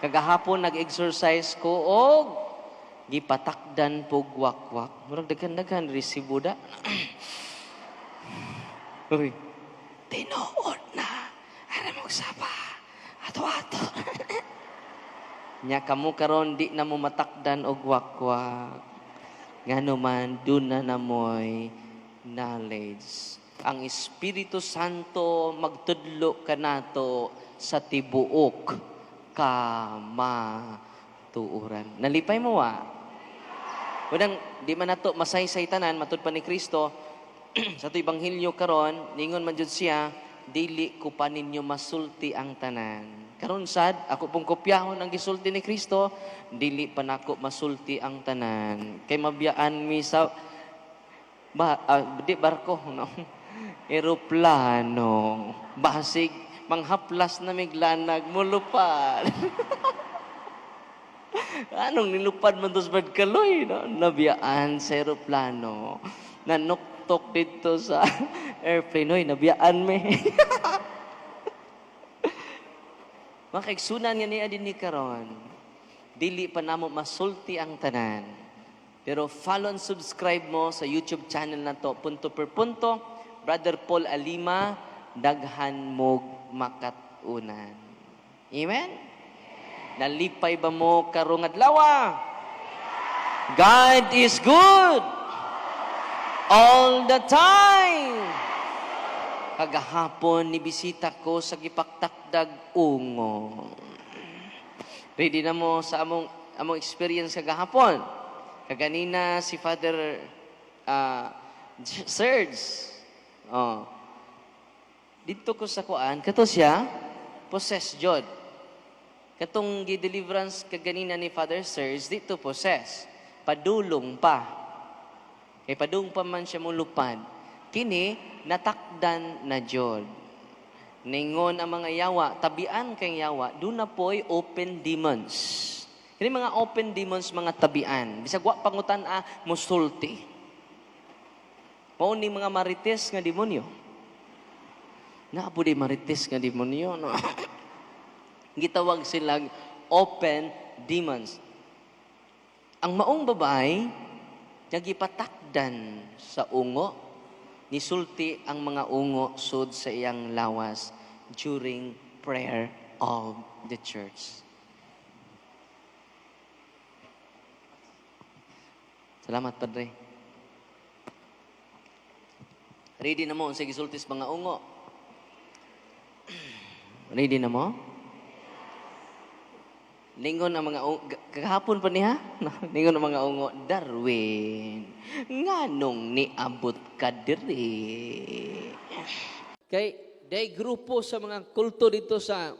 Kagahapon nag-exercise ko og gipatakdan pog wakwak. Murag daghan-daghan resibo da. Uy, tinuod na. Ara mo saba. Ato-ato. Nya kamo karon di na mo matakdan og wakwak. Ngano man duna na mo'y knowledge. Ang Espiritu Santo magtudlo kanato sa tibuok kamatuoran. Nalipay mo wa? Unang, di man nato masaysay tanan, matud pa ni Kristo, sa ato ebanghelyo karon, ningon man jud siya, "Dili ko pa ninyo masulti ang tanan." Karon sad, ako pong kopyahon ang gisulti ni Kristo, dili pa nako masulti ang tanan. Kay mabiyaan mi sa ba, di barko, no? Eroplano. Basig manghaplas na miglanag mulupad. Anong nilupad man tos Brad Kaloy, no? Nabiyaan sa eroplano. Nanuktok dito sa airplane. Hoy, nabiyaan me. Mga kaigsunan nga niya din ni karon, dili pa namo masulti ang tanan. Pero follow and subscribe mo sa YouTube channel na to, Punto per Punto, Brother Paul Alima, daghan mog makatunan. Amen? Nalipay ba mo karong adlaw? God is good all the time. Kagahapon ni bisita ko sa gipaktakdag ungo. Ready na mo sa among experience kagahapon? Kaganina si Father Serge. Oh. Dito ko sa kuan, kato siya, possess jud. Katong gi-deliverance kaganina ni Father Serge, dito possess. Padulong pa. Kay padung pa man siya mulupad. Kini, natakdan na jud. Ningon ang mga yawa, tabian kay yawa, doon na po'y open demons. Kini mga open demons, mga tabian. Bisag wa pangutan a musulti. Mao ni mga marites nga demonyo. Naa po di marites nga demonyo, no? Gitawag silang open demons. Ang maong babae, nagipatakdan sa ungo, nisulti ang mga ungo sud sa iyang lawas during prayer of the church. Salamat, Padre. Ready na mo sa gisultis mga ungo? Ready na mo? Ningon ang mga ungo, kagahapon pa niya? Ningon ang mga ungo, "Darwin, nganong niabot ka diri?" Kay day grupo sa mga kulto dito sa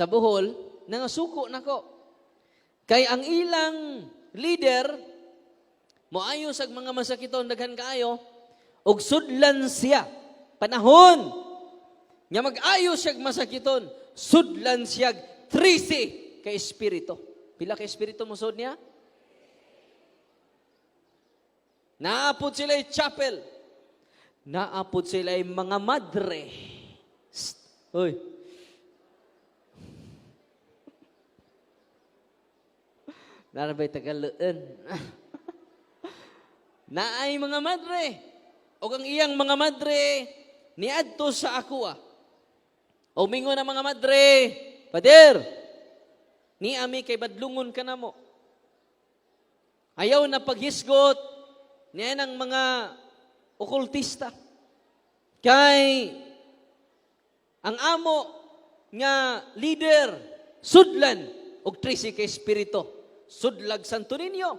Bohol, nangasuko nako. Kay ang ilang leader, moayo sa mga masakiton daghan kaayo, og sudlan siya. Panahon nga mag-ayo siya masakiton, sudlan siya 13 ka espiritu. Pila ka espiritu mo sud niya? Naapod sila chapel. Naapod sila mga madre. Sst. Uy. Narabay Tagaloon. Naay mga madre. O ang iyang mga madre niadto sa akoa. O mingon ang mga madre, "Pader, ni ami kay badlungon ka na mo. Ayaw na paghisgot niya ng mga okultista. Kay ang amo nga leader sudlan og 13 ka espiritu. Sudlag Santo Niño.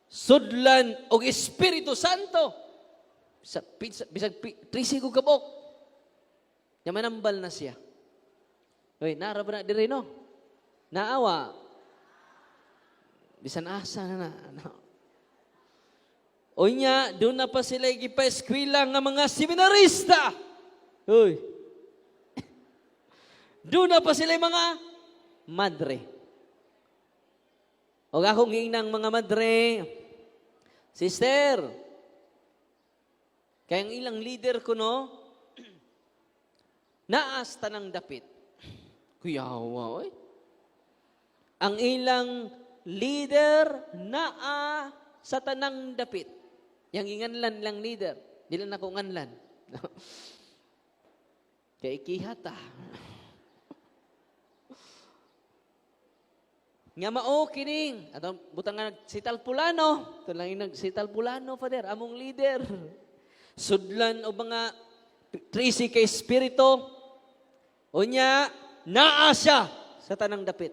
Sudlan og Espiritu Santo. Sa bisag 13 ko kabok. Nya manambal na siya." Hoy, naara ba na diri, no? Naawa. Bisan asa na na. No. Unya, doon na pa sila gipa-eskwela nga mga seminarista. Uy. Doon na pa sila mga madre. O akong giingnang mga madre, "Sister, kaya ang ilang leader ko, no, naas tanang dapit." Kuyawa, oy. Ang ilang leader naa sa tanang dapit. Yang inganlan lang leader. Dili na ko nganlan. Kay ikihata. Nga mao kining atong butang nga si Talpulano, ito lang yung si Talpulano, Father, among leader. Sudlan og mga 13 kay espiritu. Unya, naa siya sa tanang dapit.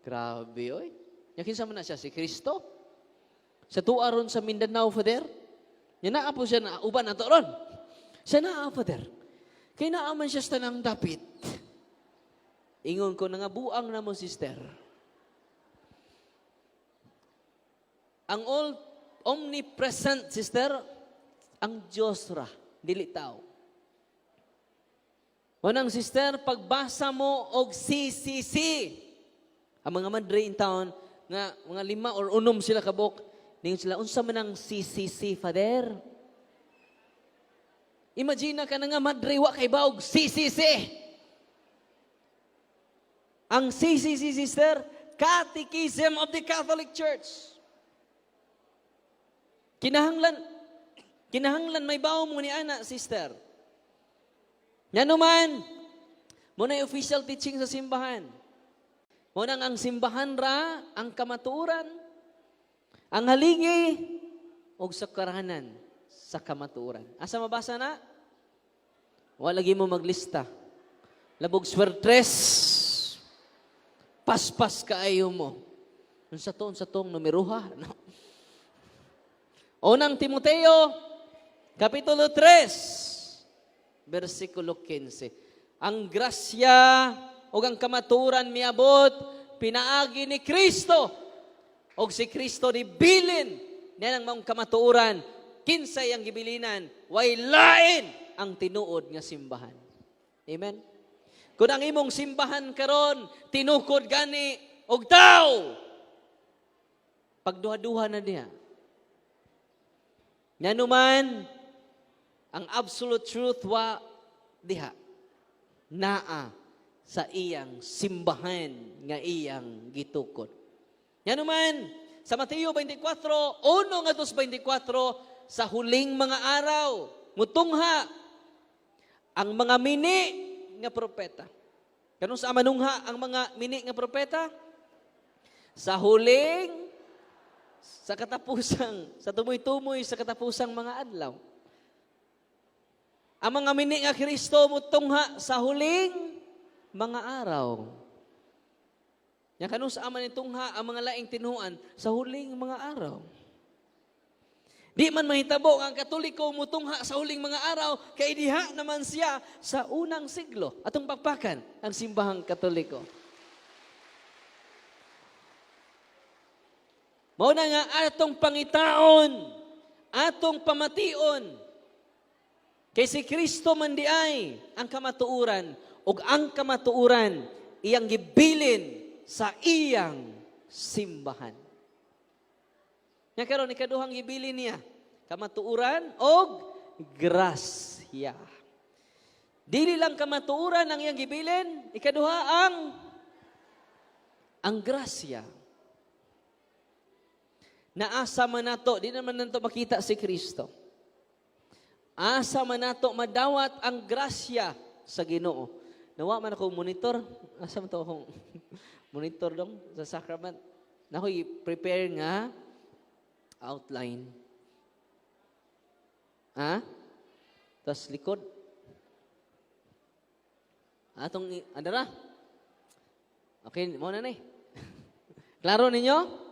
Grabe, oy. Nya kinsa man na siya? Si Kristo? Sa tuwa ron sa Mindanao, Father? Nya naa po siya na uban ato ron. Siya naa, Father. Kay naa man siya sa tanang dapit. Ingon ko, nangabuang na mo, sister. Ang all omnipresent, sister, ang Diyos ra, dili tao. Unang sister, pagbasa mo og CCC, ang mga madre in town, nga mga 5 or 6 sila kabok, ningon sila, unsa man ang CCC, Father? Imagine na ka na nga madre, wa kay baog CCC. Ang CCC, sister, Catechism of the Catholic Church. Kinahanglan may bawo mo ni ana, sister. Nga naman, muna official teaching sa simbahan. Muna ang simbahan ra, ang kamatuoran, ang haligi, og sakaranan sa kamatuoran. Asa mabasa na? Wala lagi mo maglista. Labog swertres, paspas kaayo mo. Unsa to, unsa tong numeroha? No. Unang Timoteo, Kapitulo 3, versikulo 15. Ang grasya o ang kamaturan miabot, pinaagi ni Kristo. Og si Kristo ni bilin, niya ang maong kamatuoran, kinsay ang gibilinan, way lain ang tinuod nga simbahan. Amen? Kung ang imong simbahan karon tinukod gani og tao, pagduha-duha na diha. Nganuman, ang absolute truth wa diha. Naa sa iyang simbahan nga iyang gitukod. Nganuman, sa Mateo 24, 1 ngadto 24, sa huling mga araw, mutungha ang mga mini nga propeta. Kanus sa manungha ang mga mini nga propeta? Sa huling, sa katapusang, sa tumoy-tumoy sa katapusang mga adlaw. Ang mga mini nga Kristo mutungha sa huling mga araw. Nya kanus sa man itungha ang mga laing tinuan sa huling mga araw. Di man mahitabo ang Katoliko mutungha sa huling mga araw, kay diha naman siya sa unang siglo. Atong pakpakan ang simbahang Katoliko. Mao na nga atong pangitaon, atong pamation, kay si Kristo man di ay ang kamatuoran, ug ang kamatuoran iyang gibilin sa iyang simbahan. Nya karon ikaduhang gibilin niya, kamatuoran og grasya. Dili lang kamatuoran ang iyang gibilin, ikaduha ang grasya. Naasa man nato, di naman nato makita si Kristo. Asa man nato madawat ang grasya sa Ginoo. Nawa man ako monitor. Asa man to akong monitor dong sa sacrament. Nako i-prepare nga outline. Ha? Tas likod. Atong andara. Okay, mo na ni. Klaro ninyo?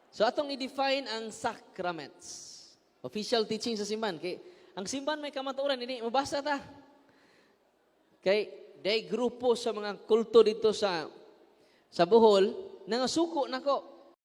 So atong i-define ang sacraments. Official teaching sa simbahan. Kay ang simbahan may kamatuoran, hindi mabasa ta. Kay day grupo sa mga kulto dito sa Bohol nangasuko nako.